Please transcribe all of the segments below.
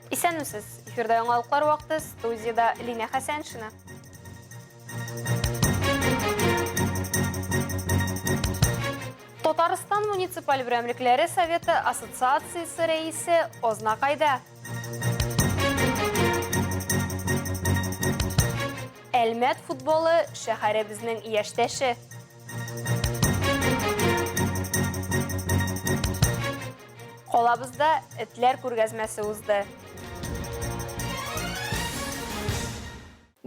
Исәнмесез! Эфирда яңалыклар вакыты, студиядә Линә Хәсәншина. Татарстан муниципаль берәмлекләре советы ассоциациясе рәисе Ознакайда. Әлмәт футболы шәһәребезнең яшьтәше. Калабызда этләр күргәзмәсе узды.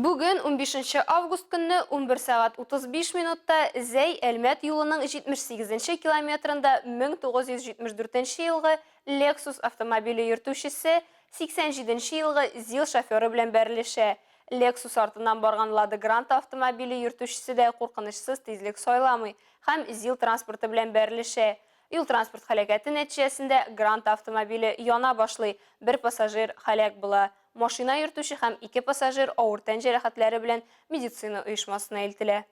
Бүген, унбишенче август көнне, 11 сәгать 35 минутта Зәй-Әлмәт юлының 78 нче километрында 1974 нче елгы Lexus автомобиле йөртүчесе 87 нче елгы ЗИЛ шоферы белән бәрелешә. Lexus артыннан барган Lada Granta автомобиле йөртүчесе дә куркынычсыз тизлек сайламый һәм ЗИЛ транспорты белән бәрелешә. Юл-транспорт һәлакәте нәтиҗәсендә Гранта автомобиле яна башлый, бер пассажир һәлак була. Машина йөртүче һәм ике пассажир авыр тән җәрәхәтләре белән медицина оешмасына илтелә.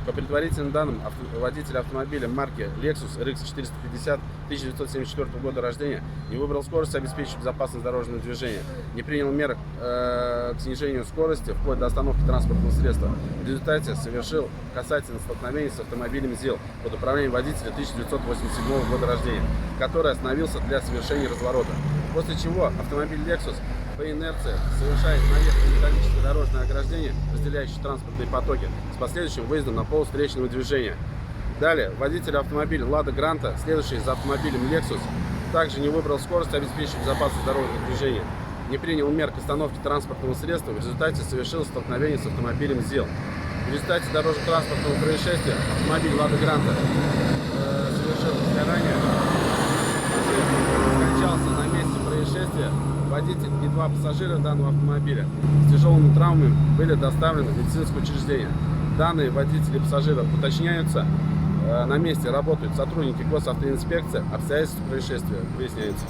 По предварительным данным, водитель автомобиля марки Lexus RX 450 1974 года рождения не выбрал скорость, обеспечив безопасность дорожного движения, не принял мер э, к снижению скорости вплоть до остановки транспортного средства. В результате совершил касательное столкновение с автомобилем ЗИЛ под управлением водителя 1987 года рождения, который остановился для совершения разворота. После чего автомобиль Lexus по инерции совершает наезд на металлическое дорожное ограждение, разделяющее транспортные потоки, с последующим выездом на полосу встречного движения. Далее, водитель автомобиля «Лада Гранта», следующий за автомобилем «Лексус», также не выбрал скорость, обеспечив безопасность дорожного движения, не принял мер к остановке транспортного средства, в результате совершил столкновение с автомобилем ЗИЛ. В результате дорожно-транспортного происшествия автомобиль «Лада Гранта» э, совершил возгорание, скончался на месте происшествия водитель и два пассажира данного автомобиля с тяжелыми травмами были доставлены в медицинское учреждение. Данные водителей и пассажиров уточняются. Э, на месте работают сотрудники госавтоинспекции. Обстоятельства происшествия выясняются.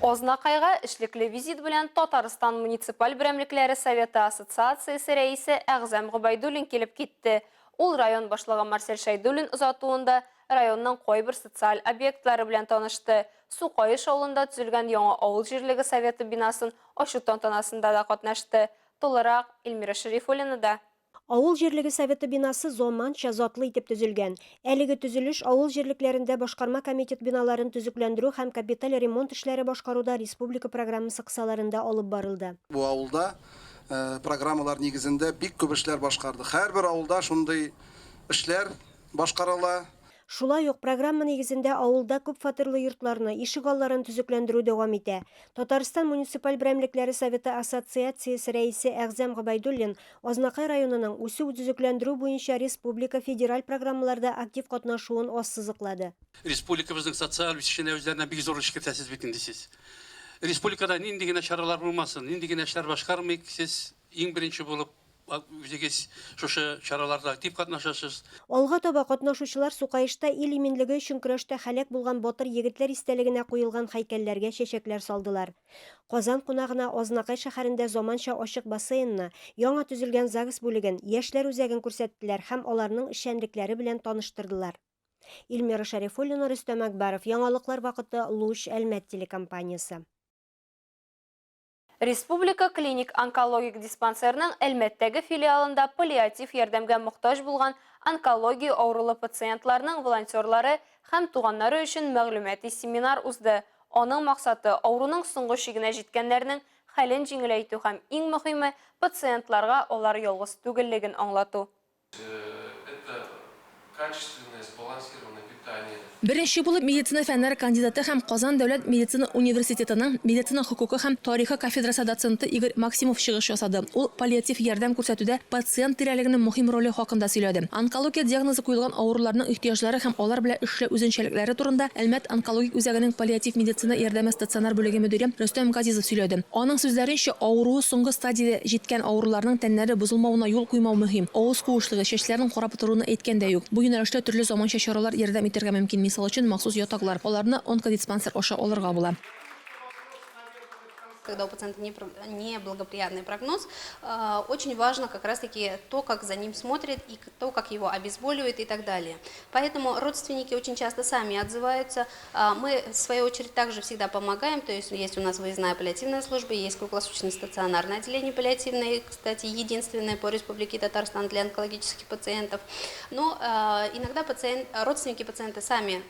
Азнакайга эшлекле визит белән Татарстан муниципаль берәмлекләре советы ассоциациясе рәисе Әгъзам Гобәйдуллин килеп китте. Ул район башлыгы Марсель Шәйдуллин озатуында районның кайбер социаль объектлары белән танышты, Сукаеш авылында төзелгән яңа авыл җирлеге советы бинасын ачу тантанасында да катнашты. Тулырак, Эльмира Шәрифуллинада. Авыл җирлеге советы бинасы заманча, затлы итеп төзелгән. Әлеге төзелеш авыл җирлекләрендә башкарма комитет биналарын төзекләндерү һәм капиталь ремонт эшләре башкаруда республика программасы кысаларында алып барылды. Бу авылда программалар нигезендә бик күп эшләр башкардык. Һәрбер авылда шундый эшләр башкарыла. Шулай ук, программа нигезендә авылда күпфатирлы йортларны, ишегалларын төзекләндерү дәвам итә. Татарстан муниципаль берәмлекләре советы ассоциациясе рәисе Әгъзам Гобәйдуллин Азнакай районының үсү-төзекләндерү буенча республика, федераль программаларда актив катнашуын ассызыклады. Республикабызның социаль үсешенә үзләренә бик зур өлеш кертәсез бит инде сез. Республикада нинди генә чаралар булмасын, нинди генә эшләр башкармыйк, сез иң беренче булып Үзегез шушы чараларда актив катнашасыз. Алга таба катнашучылар Сукаешта ил иминлеге өчен көрәштә һәлак булган батыр егетләр истәлегенә куелган һәйкәлләргә чәчәкләр салдылар. Казан кунагына Азнакай шәһәрендә заманча ачык бассейнны, яңа төзелгән загс бүлеген, яшьләр үзәген күрсәттеләр һәм аларның эшчәнлекләре белән таныштырдылар. Илмира Шәрифуллина, Рөстәм Әкбәров, Яңалыклар вакыты, Луч, Әлмәт телекомпаниясе. Республика клиник онкологик диспансерның Әлмәттәге филиалында паллиатив ярдәмгә мохтаҗ булган онкология авырулы пациентларның волонтерлары һәм туганнары өчен мәгълүмати семинар узды. Аның максаты, авыруның соңгы чигенә җиткәннәрнең хәлен җиңеләйтү һәм, иң мөһиме, пациентларга алар ялгыз түгеллеген аңлату. Беренче булып медицина фәннәре кандидаты һәм Казан дәүләт медицина университетының медицина хокукы һәм тарихы кафедрасы доценты Игорь Максимов чыгыш ясады. Ул паллиатив ярдәм күрсәтүдә пациент тирәлегенең мөһим роле хакында сөйләде. Онкология диагнозы куелган авыруларның ихтыяҗлары һәм алар белән эшләү үзенчәлекләре турында Әлмәт онкологик үзәгенең паллиатив медицина ярдәме стационар бүлеге мөдире Рөстәм Газизов сөйләде. Аның сүзләренчә, авыруы соңгы стадиядә җиткән авыруларның тәннәре бозылмавына юл куймау мөһим. Авыз куышлыгы, чәчләрнең карап торуны әйткән дә юк. Бу юнәлештә төрле заманча чаралар ярдәм итәргә мөмкин, мисал өчен, махсус ятаклар. Аларны онкодиспансер аша алырга була. Когда у пациента неблагоприятный прогноз, очень важно как раз-таки то, как за ним смотрят, и то, как его обезболивают и так далее. Поэтому родственники очень часто сами отзываются. Мы, в свою очередь, также всегда помогаем. То есть есть у нас выездная паллиативная служба, есть круглосуточное стационарное отделение паллиативное, кстати, единственное по Республике Татарстан для онкологических пациентов. Но иногда родственники пациента сами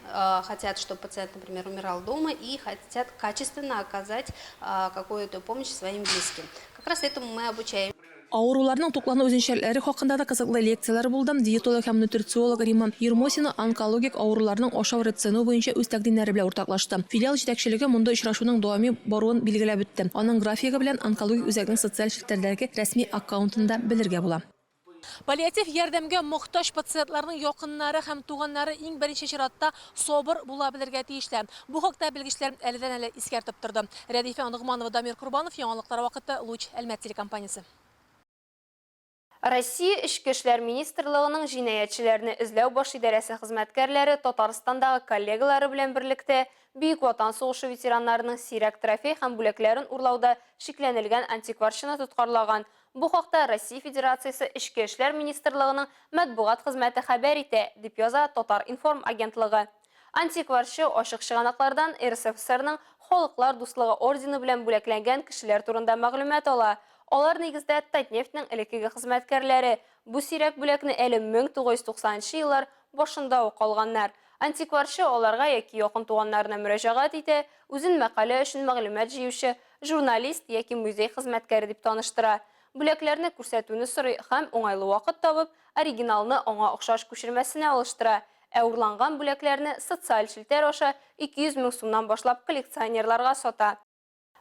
хотят, чтобы пациент, например, умирал дома, и хотят качественно оказать какую-то помощь своим близким. Как раз этому мы обучаем. Авыруларның туклану үзенчәлекләре хакында да кызыклы лекцияләр булды. Диетолог һәм нутрициолог Римма Ермосина онкологик авыруларның ашау рационы буенча үз тәкъдимнәре белән уртаклашты. Филиал җитәкчелеге мондый очрашуның даими баруын билгеләп үтте. Аның графигы белән онкологик үзәкнең социаль челтәрләрдәге рәсми аккаунтында белергә була. Паллиатив ярдәмгә мохтаҗ пациентларның якыннары һәм туганнары иң беренче чиратта сабыр була белергә тиешләр. Бу хакта белгечләр әледән-әле искәртеп торды. Рәдифә Ногманова, Дамир Корбанов, Яңалыклар вакыты, Луч, Әлмәт телекомпаниясе. Россия Эчке эшләр министрлыгының җинаятьчеләрне эзләү баш идарәсе хезмәткәрләре Татарстандагы коллегалары белән берлектә Бөек Ватан сугышы ветераннарының сирәк трофей һәм бүләкләрен урлауда шикләнелгән антикварчыны тоткарлаган. Бу хакта Россия Федерациясе Эчке эшләр министрлыгының матбугат хезмәте хәбәр итә, дип яза Татар-информ агентлыгы. Антикварчы ачык чыганаклардан РСФСРның Халыклар дуслыгы ордены белән бүләкләнгән кешеләр турында мәгълүмат ала. Алар нигездә Татнефтьнең элеккеге хезмәткәрләре. Бу сирәк бүләкне әле 1990 нчы еллар башында ук алганнар. Антикварчы аларга яки якын туганнарына мөрәҗәгать итә, үзен мәкалә өчен мәгълүмат җыючы журналист яки музей хезмәткәре дип таныштыра. Бүләкләрне күрсәтүне сорый һәм, уңайлы вакыт табып, оригиналны аңа охшаш күчермәсенә алыштыра. Ә урланган бүләкләрне социаль челтәр аша 200 мең сумнан башлап коллекционерларга сата.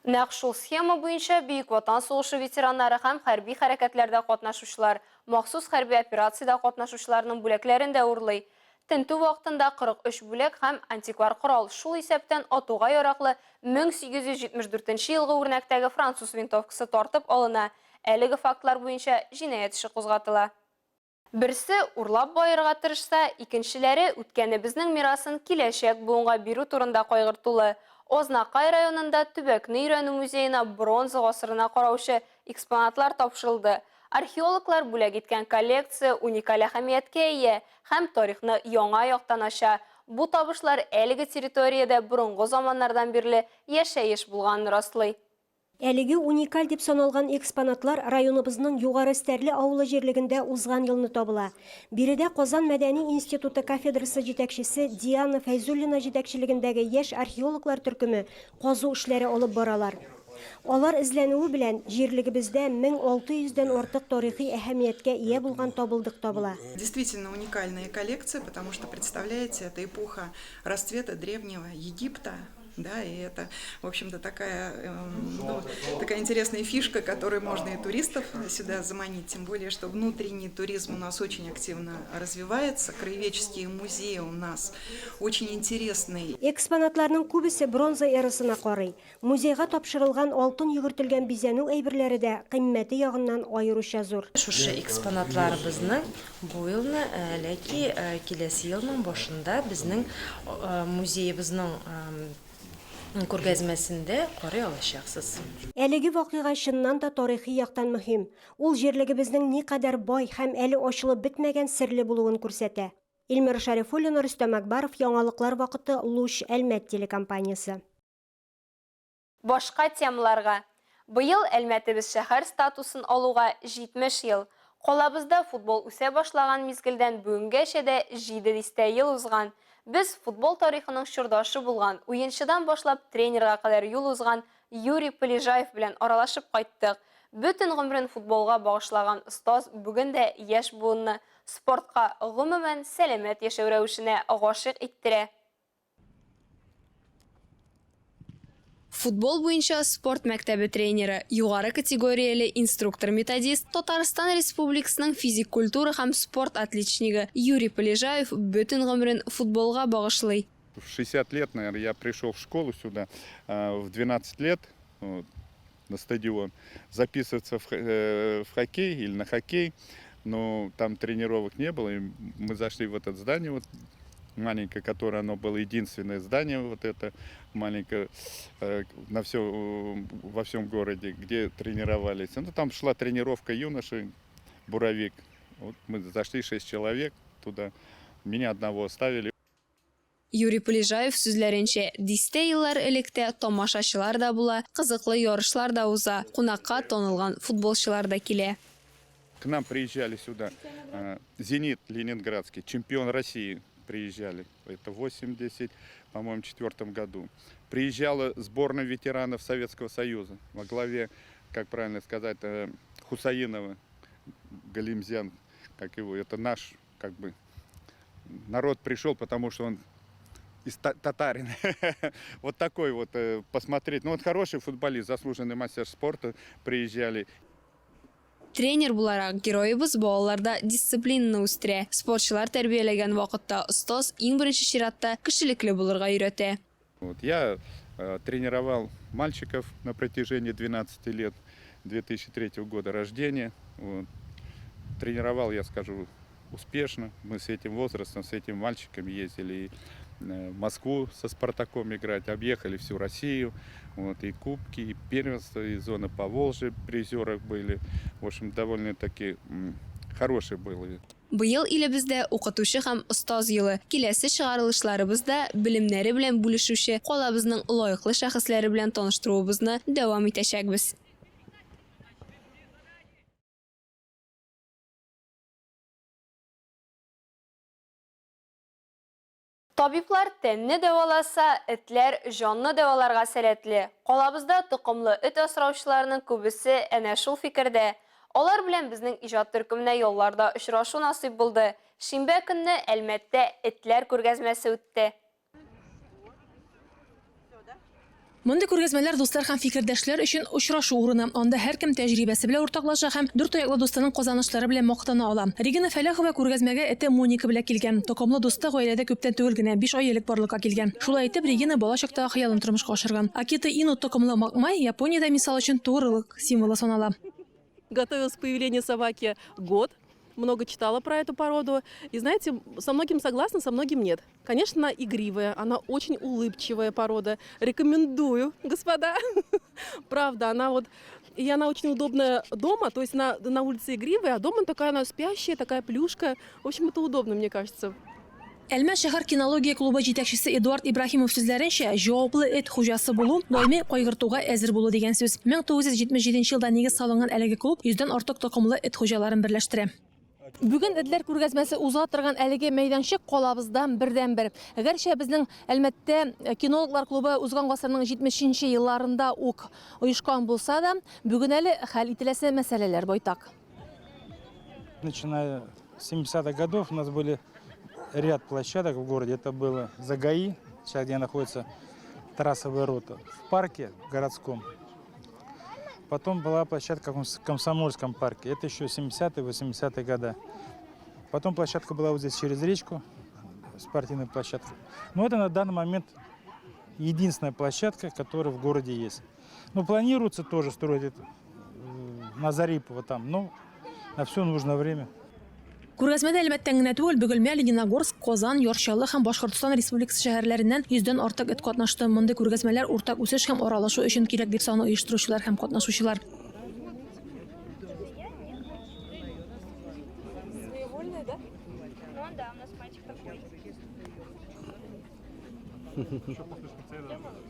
Нәкъ шул схема буенча Бөек Ватан сугышы ветераннары һәм хәрби хәрәкәтләрдә катнашучылар, махсус хәрби операциядә катнашучыларның бүләкләрен дә урлый. Тентү вакытында 43 бүләк һәм антиквар корал, шул исәптән атуга яраклы 1874 нче елгы үрнәктәге француз винтовкасы тартып алына. Әлеге фактлар буенча җинаять эше кузгатыла. Берсе урлап баерга тырышса, икенчеләре үткәнебезнең мирасын киләчәк буынга бирү турында кайгыртулы. Азнакай районында төбәкне өйрәнү музеена бронза гасырына караучы экспонатлар тапшырылды. Археологлар бүләк иткән коллекция уникаль әһәмияткә ия һәм тарихны яңа яктан ача. Бу табышлар әлеге территориядә борынгы заманнардан бирле яшәеш булганын раслый. Әлеге уникаль дип саналган экспонатлар районыбызның Югары Стәрле авылы җирлегендә узган елны табыла. Биредә Казан мәдәни институты кафедрасы җитәкчесе Диана Фәйзуллина җитәкчелегендәге яшь археологлар төркеме казу эшләре алып баралар. Алар эзләнүе белән җирлегебездә 1600 дән артык тарихи әһәмияткә ия булган табылдык табыла. Действительно уникальная коллекция, потому что, представляете, это эпоха расцвета Древнего Египта, да, и это, в общем-то, такая, ну, такая интересная фишка, которой можно и туристов сюда заманить, тем более, что внутренний туризм у нас очень активно развивается, краеведческие музеи у нас очень интересные. Экспонатларның күбесе бронза эрасына карый. Музейга тапшырылган алтын йөгертелгән бизәнү әйберләре дә кыйммәте ягыннан аеруча зур. Шушы экспонатларыбызны бу елны, ләки киләсе елның башында безнең музеебызның күргәзмәсендә карый алачаксыз. Әлеге вакыйга чыннан да тарихи яктан мөһим. Ул җирлегебезнең никадәр бай һәм әле ачылып бетмәгән серле булуын күрсәтә. Эльмира Шәрифуллина, Рөстәм Әкбаров, Яңалыклар вакыты, Луч, Әлмәт телекомпаниясе. Башка темаларга. Быел Әлмәтебез шәһәр статусын алуга 70 ел. Калабызда футбол үсә башлаган мизгелдән бүгенгәчә дә җиде дистә ел узган. Без футбол тарихының чордашы булган, уенчыдан башлап тренерга кадәр юл узган Юрий Полежаев белән аралашып кайттык. Бөтен гомерен футболга багышлаган остаз бүген дә яшь буынны спортка, гомумән, сәламәт яшәү рәвешенә гашыйк иттерә. Футбол буенча спорт мәктәбе тренеры, югары категорияле инструктор-методист, Татарстан Республикасының физик культура һәм спорт отличнигы Юрий Полежаев бөтен гомерен футболга багышлый. В 60 лет, наверное, я пришел в школу сюда, в 12 лет, вот, на стадион, записываться в э, в хоккей или на хоккей, но там тренировок не было, и мы зашли в это здание, вот. маленькое, которое оно было единственное здание, вот это маленькое на все, во всем городе, где тренировались. Ну, там шла тренировка юношей, Буровик. Вот мы зашли 6 человек туда, меня одного оставили. Юрий Полежаев сүзләренчә, дистә еллар элек тә тамашачылар да була, кызыклы ярышлар да уза, кунакка танылган футболчылар да килә. К нам приезжали сюда «Зенит» ленинградский, чемпион России приезжали. Это в 80, по-моему, четвертом году. Приезжала сборная ветеранов Советского Союза во главе, как правильно сказать, Хусаинова, Галимзян, как его, это наш, как бы, народ пришел, потому что он из татарин. Вот такой вот посмотреть. Ну, вот хороший футболист, заслуженный мастер спорта приезжали. Тренер буларак, героебыз балаларда дисциплинаны үстерә. Спортчылар тәрбияләгән вакытта остаз иң беренче чиратта кешелекле булырга өйрәтә. Вот я тренировал мальчиков на протяжении 12 лет, 2003 года рождения. Вот. Тренировал, я скажу, успешно. Мы с этим возрастом, с этими мальчиками ездили и в Москву со Спартаком играть, объехали всю Россию. Вот, и кубки, и первенство, и зона Поволжья призерах были. В общем, довольно-таки хороший был. Быел илебездә укытучы һәм остаз елы. Киләсе чыгарылышларыбызда белемнәре белән бүлешүче калабызның лаеклы шәхесләре белән таныштыруыбызны дәвам итәчәкбез. Табиблар тәнне дәваласа, этләр җанны дәваларга сәләтле. Калабызда токымлы эт асраучыларның күбесе әнә шул фикердә. Алар белән безнең иҗат төркеменә ялларда очрашу насыйп булды. Шимбә көнне Әлмәттә этләр күргәзмәсе үтте. Мондый күргәзмәләр дуслар һәм фикердәшләр өчен очрашу урыны. Анда һәркем тәҗрибәсе белән уртаклаша һәм дүрт аяклы дустының казанышлары белән мактана ала. Регина Фәләхова күргәзмәгә эте Моника белән килгән. Токымлы дусты гаиләдә күптән түгел генә, 5 ай элек барлыкка килгән. Шулай итеп, Регина бала чактагы хыялын тормышка ашырган. Акита Ину токымлы Макмай Япониядә мисал өчен тугрылык символы санала. Готовилась к появлению собаки год. Много читала про эту породу. И знаете, со многим согласна, со многим нет. Конечно, она игривая, она очень улыбчивая порода. Рекомендую, господа. Правда, она вот... И она очень удобная дома, то есть на улице игривая, а дома такая она спящая, такая плюшка. В общем, это удобно, мне кажется. Әлмәт шәһәр кинология клубы җитәкчесе Эдуард Ибраһимов сүзләренчә, җаваплы эт хуҗасы булу даими кайгыртуга әзер булу дигән сүз. 1977 елда нигез салынган әлеге клуб 100дән артык токымлы эт хуҗаларын берләштерә. Бүген этләр күргәзмәсе уза торган әлеге мәйданчык калабыздан бердән-бер. Гәрчә безнең Әлмәттә кинологлар клубы узган гасырның 70 елларында ук оешкан булса да, бүген әле хәл ителәсе мәсьәләләр байтак. Начиная с 70-х годов у нас были ряд площадок в городе. Это было за ГАИ, сейчас где находится трассовая рота, в парке городском. Потом была площадка в Комсомольском парке. Это еще 70-е, 80-е годы. Потом площадка была вот здесь через речку, спортивная площадка. Но это на данный момент единственная площадка, которая в городе есть. Но планируется тоже строить это на Зарипова там, но на все нужно время. Күргәзмәдә Әлмәттән генә түгел, Бөгелмә, Лениногорск, Казан, Яр Чаллы һәм Башкортостан Республикасы шәһәрләреннән 100дән артык эт катнашты. Мондый күргәзмәләр уртак үсеш һәм аралашу өчен кирәк дип саный оештыручылар һәм катнашучылар.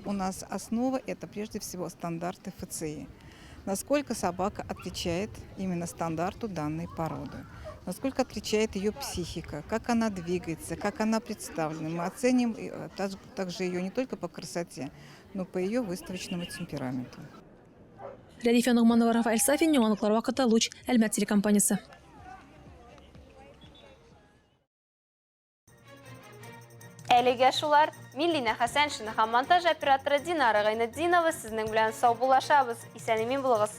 У нас основа это прежде всего стандарты ФЦИ. Насколько собака отвечает именно стандарту данной породы. Насколько отличает ее психика, как она двигается, как она представлена. Мы оценим также ее не только по красоте, но по ее выставочному темпераменту. Рәдифә Ногманова, Рафаэль Сафин, Яңалыклар вакыты, Луч, Әлмәт телекомпаниясе. Әлегә шулар. Мин Лина Хәсәншина һәм монтаж операторы Динара Гайнетдинова сезнең белән саубуллашабыз. Исән-имин булыгыз.